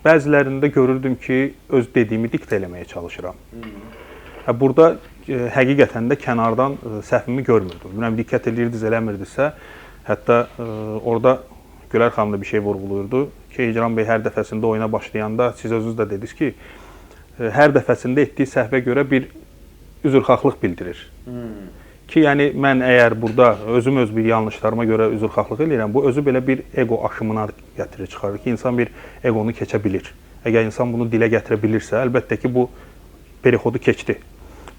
Bəzilərində görürdüm ki, öz dediyimi diktə eləməyə çalışıram. Burada həqiqətən də kənardan səhvimi görmürdüm. Bilmirəm, diqqət edirdiniz, eləmirdinizsə, hətta orada Gülər xanım da bir şey vurğulayırdı ki, Hicran bəy hər dəfəsində oyuna başlayanda siz özünüz də dediniz ki, hər dəfəsində etdiyi səhvə görə bir üzrxahlıq bildirir. Ki, yəni mən əgər burada özüm öz bir yanlışlarıma görə üzrxahlıq eləyirəm, bu özü belə bir ego aşımına gətirir, çıxarır ki, insan bir egonu keçə bilir. Əgər insan bunu dilə gətirə bilirsə, əlbəttə ki, bu perixodu keçdi.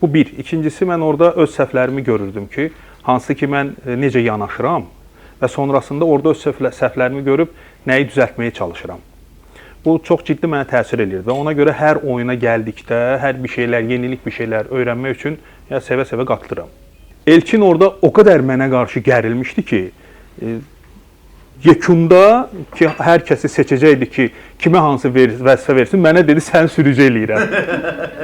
Bu bir. İkincisi, mən orada öz səhvlərimi görürdüm ki, hansı ki, mən necə yanaşıram və sonrasında orada öz səhvlərimi görüb nəyi düzəltməyə çalışıram. Bu çox ciddi mənə təsir eləyirdi və ona görə hər oyuna gəldikdə, hər bir şeylər, yenilik bir şeylər öyrənmək üçün ya sevə-sevə qatılıram. Elçin orada o qədər mənə qarşı gərilmişdi ki, yekunda ki, hər kəsi seçəcəkdi ki, kimə hansı vəzifə versin, mənə dedi, sən sürücü eləyirəm.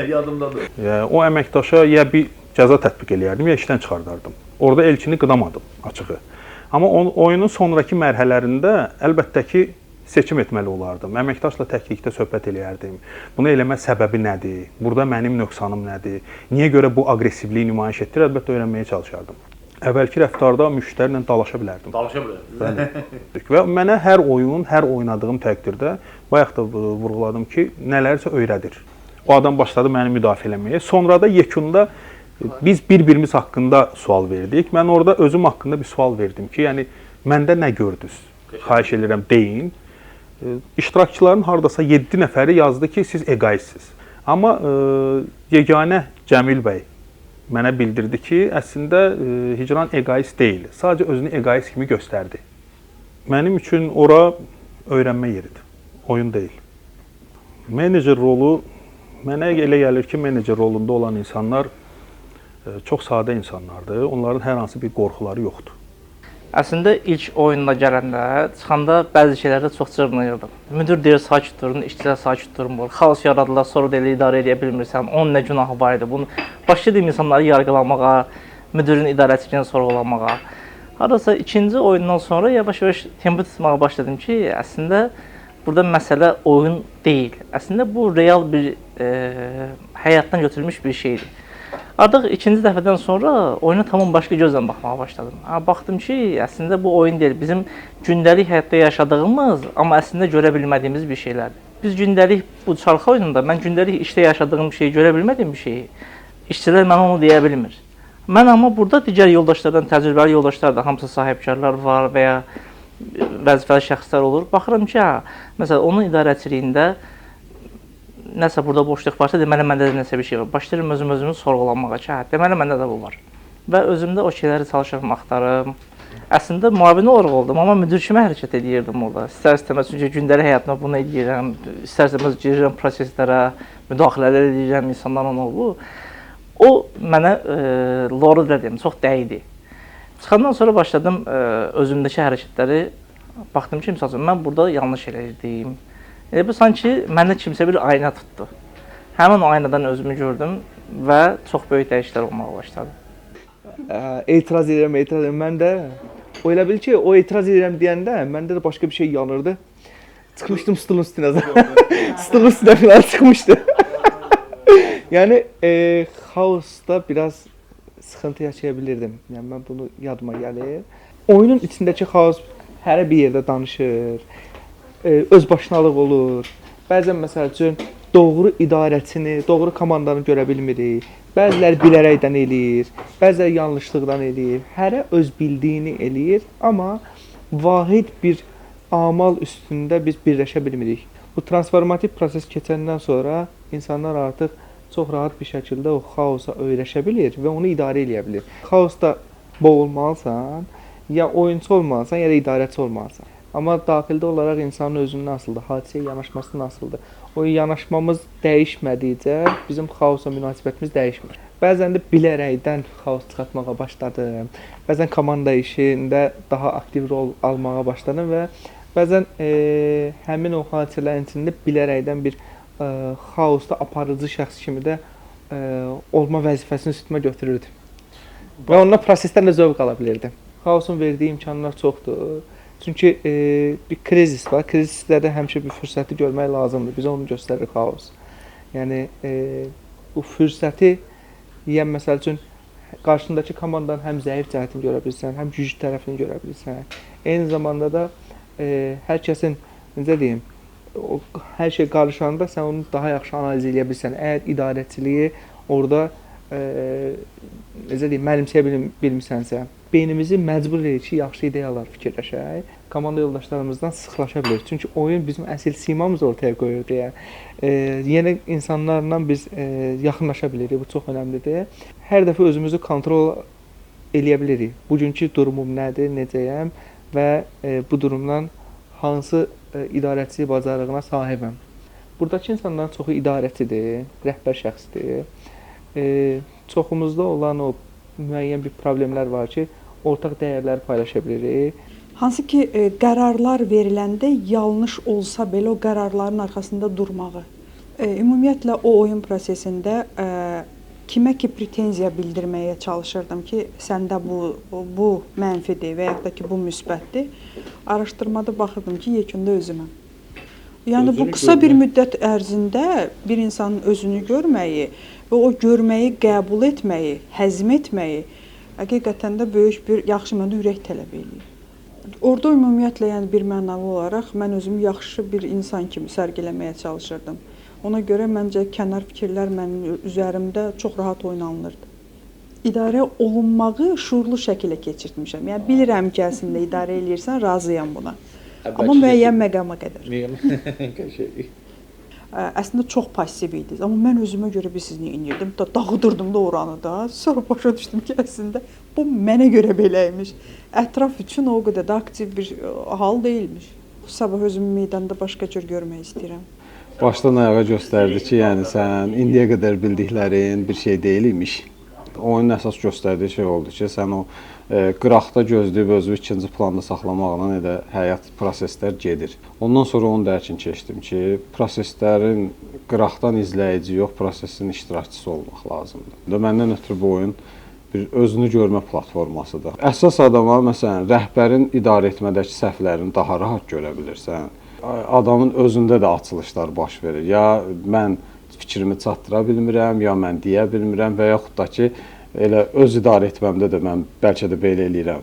Yadımdadır. O əməkdaşa ya bir cəza tətbiq eləyərdim, ya işdən çıxardardım. Orada Elçini qınamadım açığı. Amma oyunun sonrakı mərhələlərində əlbəttə ki, seçim etməli olardım. Əməkdaşla təklikdə söhbət eləyərdim. Bunu eləmə səbəbi nədir? Burada mənim nöqsanım nədir? Niyə görə bu aqressivliyi nümayiş etdirir? Əlbəttə öyrənməyə çalışardım. Əvvəlki rəftarda müştəri ilə dalaşa bilərdim. Dalaşa bilərdim. Bəli. Və mənə hər oyun, hər oynadığım təqdirdə bayaq da vurğuladım ki, nələrsə öyrədir. O adam başladı məni müdafiə eləməyə. Sonra da yekunda biz bir-birimiz haqqında sual verdik. Mən orada özüm haqqında bir sual verdim ki, yəni məndə nə gördünüz? Xahiş edirəm deyin. İştirakçıların hardasa 7 nəfəri yazdı ki, siz egoistsiniz. Amma yeganə Cəmil bəy mənə bildirdi ki, əslində Hicran egoist deyil. Sadəcə özünü egoist kimi göstərdi. Mənim üçün ora öyrənmə yeridir, oyun deyil. Menecer rolu, mənə elə gəlir ki, menecer rolunda olan insanlar çox sadə insanlardır. Onların hər hansı bir qorxuları yoxdur. Əslində ilk oyununa gələndə, çıxanda bəzi şeylərdə çox cırnıyırdım. Müdür deyir sakit durun, işçilər sakit durmur. Xaos yaradılar, sonra da elə idarə edə bilmirsən. Onun nə günahı var idi? Bunu başladım insanları yargılamağa, müdürün idarəçiliyini sorğulamağa. Hardasa ikinci oyundan sonra yavaş-yavaş tempo tutmağa başladım ki, əslində burada məsələ oyun deyil. Əslində bu real bir həyatdan götürülmüş bir şeydir. Artıq ikinci dəfədən sonra oyuna tamam başqa gözlə baxmağa başladım. Baxdım ki, əslində bu oyun deyil, bizim gündəlik həyatda yaşadığımız, amma əslində görə bilmədiyimiz bir şeylərdir. Biz gündəlik bu çarx oyununda, mən gündəlik işdə yaşadığım şeyi, görə bilmədiyim bir şeyi, işçilər mənə onu deyə bilmir. Mən amma burada digər yoldaşlardan, təcrübəli yoldaşlar da, hamısı sahibkarlar var və ya vəzifəli şəxslər olur. Baxıram ki, məsələn, onun idarəçiliyində nəsə burada boşluq varsa, deməli məndə də nəsə bir şey var. Başlayıram özümü sorğulamağa ki, hə, deməli məndə də bu var. Və özümdə o şeyləri çalışıram, axtarım. Əslində müavini olaraq oldum, amma müdür kimi hərəkət edirdim orada. İstər-istəməz, çünki gündəlik həyatıma bunu edirəm, istər-istəməz girirəm proseslərə, müdaxilələr edirəm, insanlarla o bu. O mənə loru dedim, çox dəydi. Çıxandan sonra başladım özümdəki hərəkətləri, baxdım ki, misal üçün, mən burada yanlış eləyirdim. Elə bu sanki mənə kimsə bir ayna tutdu. Həmin o aynadan özümü gördüm və çox böyük dəyişikliklər olmağa başladı. Etiraz edirəm, etiraz edirəm. Mən də o elə bil ki, o etiraz edirəm deyəndə məndə də başqa bir şey yanırdı. Çıxmışdım stulun üstünə. Stulun üstünə falan çıxmışdı. Yəni xaosda biraz sıxıntı yaşaya bilirdim. Yəni mən bunu yadıma gəlir. Oyunun içindəki xaos hərə bir yerdə danışır. Öz başınalıq olur. Bəzən məsəl üçün doğru idarəçini, doğru komandanı görə bilmirik. Bəziləri bilərəkdən eləyir, bəziləri yanlışlıqdan eləyir. Hərə öz bildiyini eləyir, amma vahid bir amal üstündə biz birləşə bilmirik. Bu transformativ proses keçəndən sonra insanlar artıq çox rahat bir şəkildə o xaosa öyrəşə bilir və onu idarə eləyə bilir. Xaosda boğulmalısan, ya oyunçu olmalısan, ya da idarəçi olmalısan. Amma daxildə olaraq insanın özündən asılıdır, hadisəyə yanaşmasından asılıdır. O yanaşmamız dəyişmədikcə bizim xaosa münasibətimiz dəyişmir. Bəzən də bilərəkdən xaos çıxartmağa başladım. Bəzən komanda işində daha aktiv rol almağa başladım və bəzən həmin o hadisələrin içində bilərəkdən bir xaosda aparıcı şəxs kimi də olma vəzifəsini üstümə götürürdüm. Və ondan prosesdən də zövq ala bilirdim. Xaosun verdiyi imkanlar çoxdur. Çünki bir krizis var. Krizislərdə həmişə bir fürsəti görmək lazımdır. Bizə onu göstərir xaos. Yəni bu fürsəti, yəni məsəl üçün qarşındakı komandanın həm zəif cəhətini görə bilirsən, həm güclü tərəfini görə bilirsən. Eyni zamanda da hər kəsin, necə deyim, o, hər şey qarışanda sən onu daha yaxşı analiz eləyə bilirsən. Əgər idarəçiliyi orada necə deyim, mənimsəyə bilmirsənsə, beynimizi məcbur edir ki, yaxşı ideyalar fikirləşək. Komanda yoldaşlarımızdan sıxlaşa bilir. Çünki oyun bizim əsl simamızı ortaya qoyur deyə. Yeni insanlarla biz yaxınlaşa bilirik. Bu çox önəmlidir. Hər dəfə özümüzü kontrol eləyə bilirik. Bugünkü durumum nədir, necəyəm və bu durumdan hansı idarəçilik bacarığına sahibəm. Buradakı insanların çoxu idarəçidir, rəhbər şəxsdir. Çoxumuzda olan o müəyyən bir problemlər var ki, ortaq dəyərləri paylaşa bilirik. Hansı ki, qərarlar veriləndə yanlış olsa belə o qərarların arxasında durmağı. Ümumiyyətlə o oyun prosesində kimə ki pretenziya bildirməyə çalışırdım ki, səndə bu mənfidir və yaxud da ki, bu müsbətdir. Araşdırmada baxırdım ki, yekunda özüməm. Yəni bu qısa bir müddət ərzində bir insanın özünü görməyi və o görməyi qəbul etməyi, həzm etməyi həqiqətən də böyük bir yaxşı mənada ürək tələb eləyir. Orada ümumiyyətlə, yəni bir mənalı olaraq mən özümü yaxşı bir insan kimi sərgiləməyə çalışırdım. Ona görə məncə kənar fikirlər mənim üzərimdə çox rahat oynanılırdı. İdarə olunmağı şuurlu şəkildə keçirtmişəm. Yəni bilirəm ki, əslində idarə eləyirsən, razıyam buna. Amma müəyyən məqama qədər. Əslində çox pasiv idiniz. Amma mən özümə görə bir siz nə inirdim, dağıdırdım da oranı da. Sonra başa düşdüm ki, əslində bu mənə görə belə imiş. Ətraf üçün o qədər də aktiv bir hal deyilmiş. Sabah özümü meydanda başqa cür görmək istəyirəm. Başdan ayağa göstərdi ki, yəni sən indiyə qədər bildiklərin bir şey deyil imiş. Oyunun əsas göstərdiyi şey oldu ki, sən o qıraqda gözləyib özünü ikinci planda saxlamaqla elə həyat proseslər gedir. Ondan sonra onu dərkin keçdim ki, proseslərin qıraqdan izləyici yox, prosesin iştirakçısı olmaq lazımdır. Məndən ötürü bu oyun bir özünü görmə platformasıdır. Əsas adama, məsələn, rəhbərin idarə etmədəki səhvlərini daha rahat görə bilirsən. Adamın özündə də açılışlar baş verir. Ya mən fikrimi çatdıra bilmirəm, ya mən deyə bilmirəm və yaxud da ki, elə öz idarə etməmdə də mən bəlkə də belə eləyirəm.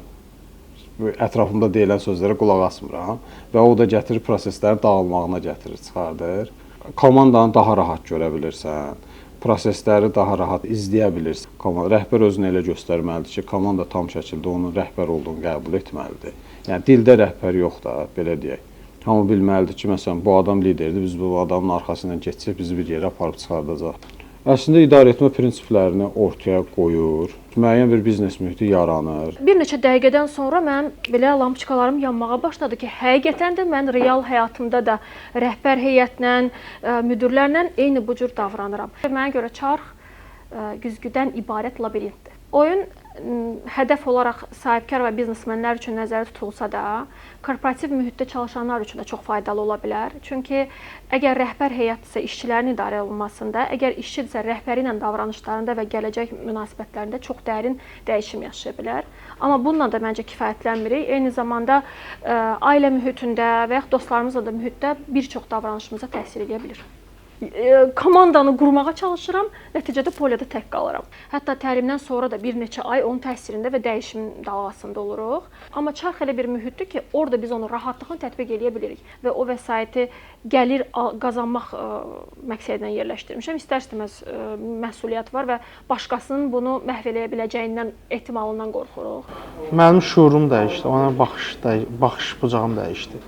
Ətrafımda deyilən sözlərə qulaq asmıram və o da gətirir proseslərin dağılmağına gətirir, çıxardır. Komandanı daha rahat görə bilirsən, prosesləri daha rahat izləyə bilirsən. Rəhbər özünü elə göstərməlidir ki, komanda tam şəkildə onun rəhbər olduğunu qəbul etməlidir. Yəni dildə rəhbər yox da, belə deyək. Hamı bilməlidir ki, məsələn, bu adam liderdir, biz bu adamın arxasından keçsək, bizi bir yerə aparıb çıxardacaq. Əslində, idarə etmə prinsiplərini ortaya qoyur, müəyyən bir biznes mühiti yaranır. Bir neçə dəqiqədən sonra mənim belə lampoçkalarım yanmağa başladı ki, həqiqətən də mən real həyatımda da rəhbər heyətlə, müdirlərlə eyni bu cür davranıram. Mənə görə çarx güzgüdən ibarət labirintdir. Oyun hədəf olaraq sahibkar və biznesmenlər üçün nəzərdə tutulsa da, korporativ mühitdə çalışanlar üçün də çox faydalı ola bilər. Çünki əgər rəhbər heyətdirsə işçilərin idarə olunmasında, əgər işçidirsə rəhbəri ilə davranışlarında və gələcək münasibətlərində çox dərin dəyişim yaşaya bilər. Amma bununla da məncə kifayətlənmirik. Eyni zamanda ailə mühitində və yaxud dostlarımızla da mühitdə bir çox davranışımıza təsir edə bilir. Komandanı qurmağa çalışıram, nəticədə polyada tək qalıram. Hətta təlimdən sonra da bir neçə ay onun təsirində və dəyişim dalğasında oluruq. Amma çarx elə bir mühitdir ki, orada biz onu rahatlıqla tətbiq eləyə bilirik və o vəsaiti gəlir qazanmaq məqsədi ilə yerləşdirmişəm. İstər-istəməz məsuliyyət var və başqasının bunu məhv eləyə biləcəyindən, ehtimalından qorxuruq. Mənim şuurum dəyişdi, ona baxış bucağım dəyişdi.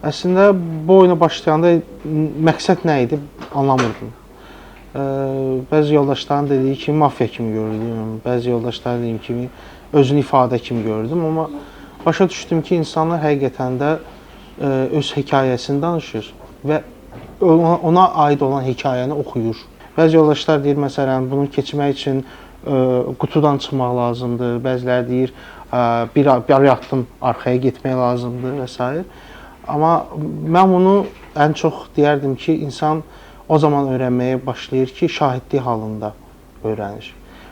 Əslində, bu oyuna başlayanda məqsəd nə idi, anlamırdım. Bəzi yoldaşların dediyi kimi mafiya kimi görürdüm, bəzi yoldaşların dediyi kimi özünü ifadə kimi görürdüm. Amma başa düşdüm ki, insanlar həqiqətən də öz hekayəsini danışır və ona aid olan hekayəni oxuyur. Bəzi yoldaşlar deyir, məsələn, bunu keçmək üçün qutudan çıxmaq lazımdır, bəziləri deyir, bir addım arxaya getmək lazımdır və s. Amma mən bunu ən çox deyərdim ki, insan o zaman öyrənməyə başlayır ki, şahidlik halında öyrənir.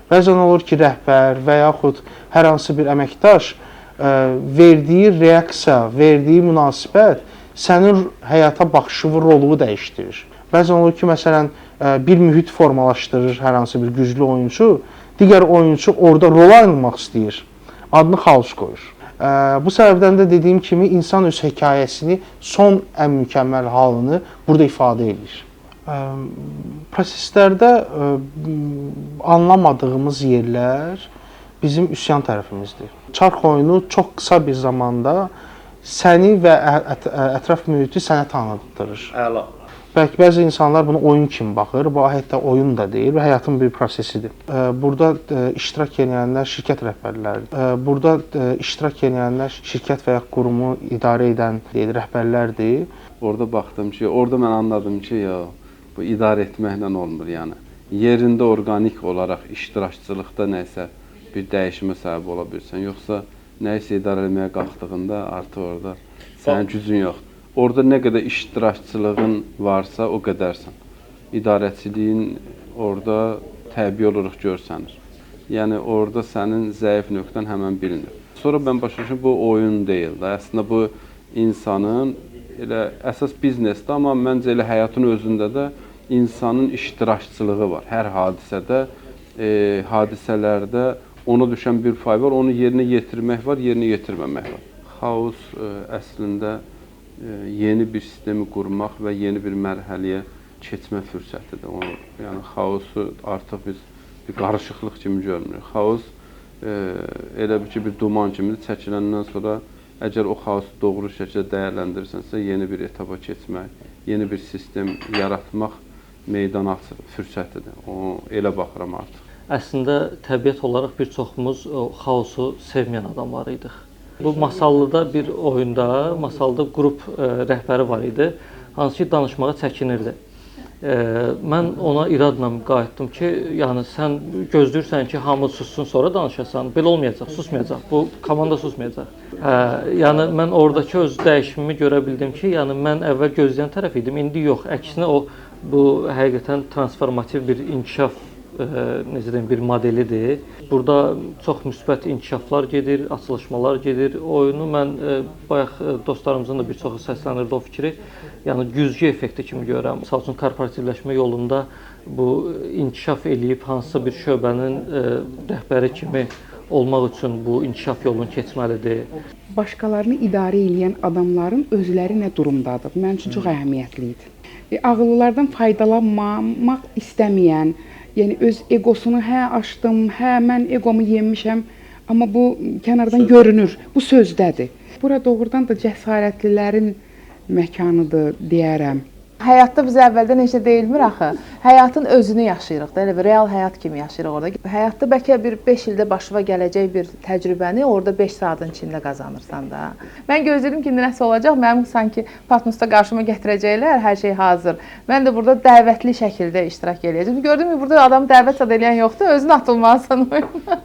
Bəzən olur ki, rəhbər və yaxud hər hansı bir əməkdaş Verdiyi reaksiya, verdiyi münasibət sənin həyata baxışını, rolunu dəyişdirir. Bəzən olur ki, məsələn, bir mühit formalaşdırır hər hansı bir güclü oyunçu, digər oyunçu orada rol almaq istəyir, adını xaos qoyur. Bu səbəbdən də dediyim kimi insan öz hekayəsini son ən mükəmməl halını burada ifadə edir. Proseslərdə anlamadığımız yerlər bizim üsyan tərəfimizdir. Çarx oyunu çox qısa bir zamanda səni və ətraf mühiti sənə tanıtdırır. Əla. Bəlkə bəzi insanlar bunu oyun kimi baxır, bu hətta oyun da deyil, bu həyatın bir prosesidir. Burada iştirak edənlər şirkət rəhbərləridir. Burada iştirak edənlər şirkət və ya qurumu idarə edən rəhbərlərdir. Orada baxdım ki, orada mən anladım ki, ya bu idarə etməklə olmur, yəni. Yerində orqanik olaraq iştirakçılıqda nəsə bir dəyişimə səbəb ola bilirsən, yoxsa nəyisə idarə etməyə qalxdığında artıq orada sənin gücün yoxdur. Orada nə qədər iştirakçılığın varsa, o qədərsən. İdarəçiliyin orada təbii olaraq görsənir. Yəni, orada sənin zəif nöqtən həmən bilinir. Sonra mən başa düşdüm, bu oyun deyil də. Əslində, bu insanın elə əsas biznesdə, amma məncə elə həyatın özündə də insanın iştirakçılığı var. Hər hadisədə, hadisələrdə ona düşən bir pay var, onu yerinə yetirmək var, yerinə yetirməmək var. Xaos əslində yeni bir sistemi qurmaq və yeni bir mərhələyə keçmə fürsətidir. Onu, yəni xaosu artıq biz bir qarışıqlıq kimi görmürük. Xaos elə bir ki, bir duman kimidir. Çəkiləndən sonra əgər o xaosu doğru şəkildə dəyərləndirsənsə, yeni bir etapa keçmək, yeni bir sistem yaratmaq meydan açır, fürsətidir. O, elə baxıram artıq. Əslində, təbiət olaraq bir çoxumuz xaosu sevməyən adamlar idik. Bu Masallıda bir oyunda, Masallıda qrup rəhbəri var idi, hansı ki danışmağa çəkinirdi. Mən ona iradla qayıtdım ki, yəni sən gözləyirsən ki, hamı sussun sonra danışasan, belə olmayacaq, susmayacaq, bu komanda susmayacaq. Yəni mən oradakı öz dəyişimimi görə bildim ki, yəni mən əvvəl gözləyən tərəf idim, indi yox, əksinə o, bu həqiqətən transformativ bir inkişaf, necə deyim, bir modelidir. Burada çox müsbət inkişaflar gedir, açılışmalar gedir. Oyunu mən bayaq dostlarımızın da bir çoxu səslənirdi o fikri. Yəni güzgü effekti kimi görürəm. Məsəl üçün korporativləşmə yolunda bu inkişaf eləyib hansısa bir şöbənin rəhbəri kimi olmaq üçün bu inkişaf yolunu keçməlidir. Başqalarını idarə eləyən adamların özləri nə durumdadır? Mənim üçün çox əhəmiyyətli idi. Ağıllılardan faydalanmaq istəməyən, yəni öz egosunu hə aşdım, hə mən egomu yemişəm, amma bu kənardan görünür, bu sözdədir. Bura doğrudan da cəsarətlilərin məkanıdır deyərəm. Həyatda bizə əvvəldən heç nə deyilmir axı. Həyatın özünü yaşayırıq da, elə bir real həyat kimi yaşayırıq orada. Həyatda bəlkə bir 5 ildə başına gələcək bir təcrübəni orada 5 saatın içində qazanırsan da. Mən gözlədim ki, indi nəsə olacaq, mənim sanki Patmosda qarşıma gətirəcəklər, hər şey hazır. Mən də burada dəvətli şəkildə iştirak eləyəcəm. Gördüm ki, burada adam dəvət zad eləyən yoxdur, özün atılmalısan oyuna.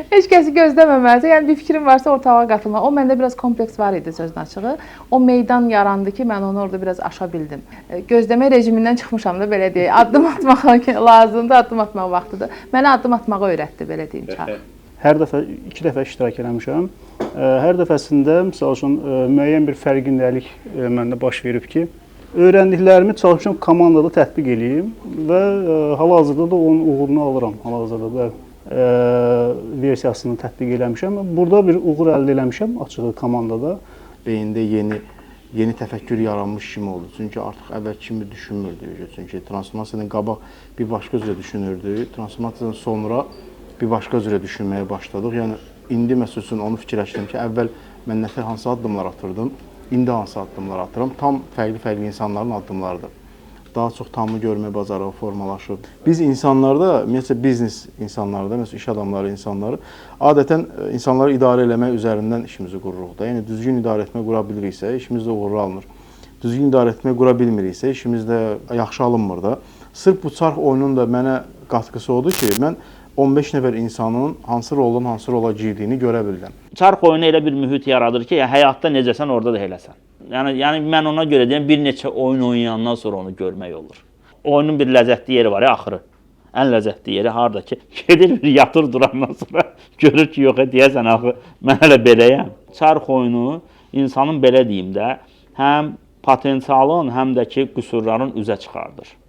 Heç kəsi gözləməməlisən. Yəni bir fikrin varsa ortalığa qatılma. O məndə biraz kompleks var idi sözün açığı. O meydan yarandı ki, mən onu orada biraz aşa bildim. Gözləmə rejimindən çıxmışam da belə deyək. Addım atmaq lazımdır, addım atmaq vaxtıdır. Mənə addım atmağı öyrətdi belə deyim çarx. Hər dəfə, 2 dəfə iştirak eləmişəm. Hər dəfəsində məsəl üçün müəyyən bir fərqindəlik məndə baş verib ki, öyrəndiklərimi çalışmışam komandada tətbiq eləyim və hal-hazırda da onun uğurunu alıram. Hal-hazırda da versiyasını tətbiq eləmişəm. Burada bir uğur əldə eləmişəm açığı komandada. Beyində yeni təfəkkür yaranmış kimi oldu. Çünki artıq əvvəl kimi düşünmürdü. Çünki transformasiyadan qabaq bir başqa cürə düşünürdü. Transformasiyadan sonra bir başqa cürə düşünməyə başladıq. Yəni indi məsəl üçün onu fikirləşdim ki, əvvəl mən nətər hansı addımlar atırdım, indi hansı addımlar atıram. Tam fərqli-fərqli insanların addımlarıdır. Daha çox tamı görmə bacarığı formalaşıb. Biz insanlarda, ümumiyyətcə biznes insanlarda, məsələn iş adamları, insanları adətən insanları idarə eləmək üzərindən işimizi qururuq da. Yəni düzgün idarə etmə qura biliriksə, işimiz də uğurlu alınır. Düzgün idarə etmə qura bilmiriksə, işimiz də yaxşı alınmır da. Sırf bu çarx oyunun da mənə qatqısı odur ki, mən 15 nəfər insanın hansı roldan hansı rola girdiyini görə bildim. Çarx oyunu elə bir mühit yaradır ki, yəni həyatda necəsən, orada da eləsən. Yəni mən ona görə deyirəm, bir neçə oyun oynayandan sonra onu görmək olur. Oyunun bir ləzzətli yeri var ya, axırı. Ən ləzzətli yeri harada ki, gedir bir yatır durandan sonra Görür ki, yox, deyəsən axı mən hələ beləyəm. Çarx oyunu insanın belə deyim də, həm potensialın, həm də ki qüsurların üzə çıxardır.